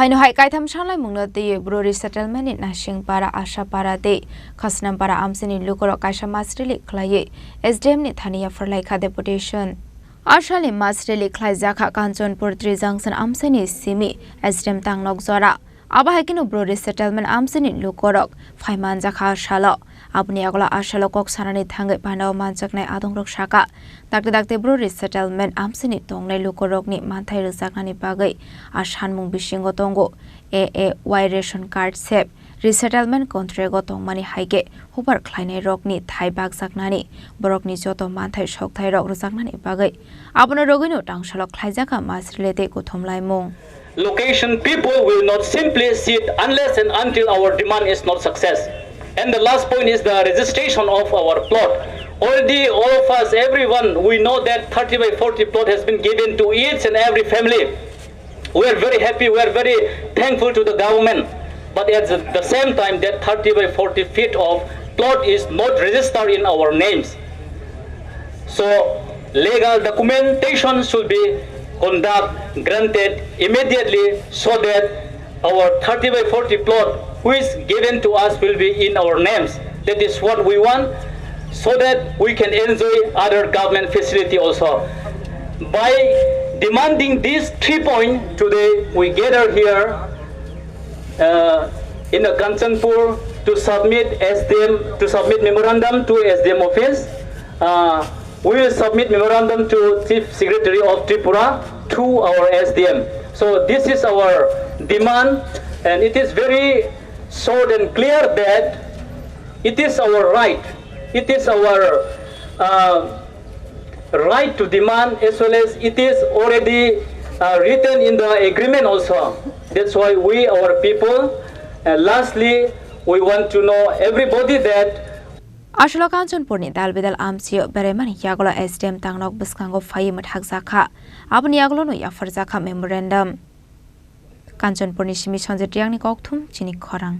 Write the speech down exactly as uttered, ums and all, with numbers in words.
Haino hai kaitham sanlaimungno twiwi Bru resettlement ni Nasingpara, Ashapara tei Khasnampara amchaini lukurok kaisa mass rally khlaiwi S D M ni thani yapharlaikha deputation. Asalni mass rally khlaijakha Kanchanpur Tri Junction amchaini simi S D M tangnok jora. Abo hai kheno Bru resettlement amchaini lukurok phai manjakha asalo. Aboni yagulo asalo kok sanani thangwi pandao manjaknai adongrok saka, dakti dakti Bru resettlement amchaini tongnai lukurokni manthai rwjaknani bagwi a sanmung bisingo tongo. A A Y ration card sep resettlement contract o tongmani hai khe hupar khlainairokni thai bakjaknani, borokni joto manthai sokthairok rwjaknani bagwi abono rwgwino tangsalok khlaijakha mass rally tei kuthumlaimung. Location people will not simply sit unless and until our demand is not success. And the last point is the registration of our plot. Already all of us, everyone, we know that thirty by forty plot has been given to each and every family. We are very happy, we are very thankful to the government. But at the the same time, that thirty by forty feet of plot is not registered in our names. So legal documentation should be conduct granted immediately so that our thirty by forty plot which given to us will be in our names. That is what we want, so that we can enjoy other government facility also. By demanding these three points today, we gather here uh, in the Kanchanpur to submit S D M, to submit memorandum to S D M office. Uh, we will submit memorandum to Chief Secretary of Tripura through our S D M. So this is our demand, and it is very short and clear that it is our right, it is our uh, right to demand, as well as it is already uh, written in the agreement also. That's why we, our people, uh, lastly, we want to know everybody that Asolo Kanchanpurni dalbidal amchio beraimani yagulo S D M tangnok bwskango phaiwi mwthakjakha. Aboni yagulono yapharjakha memorandum. Kanchanpurni simi Sanjay Triangni kokthum chini khorang.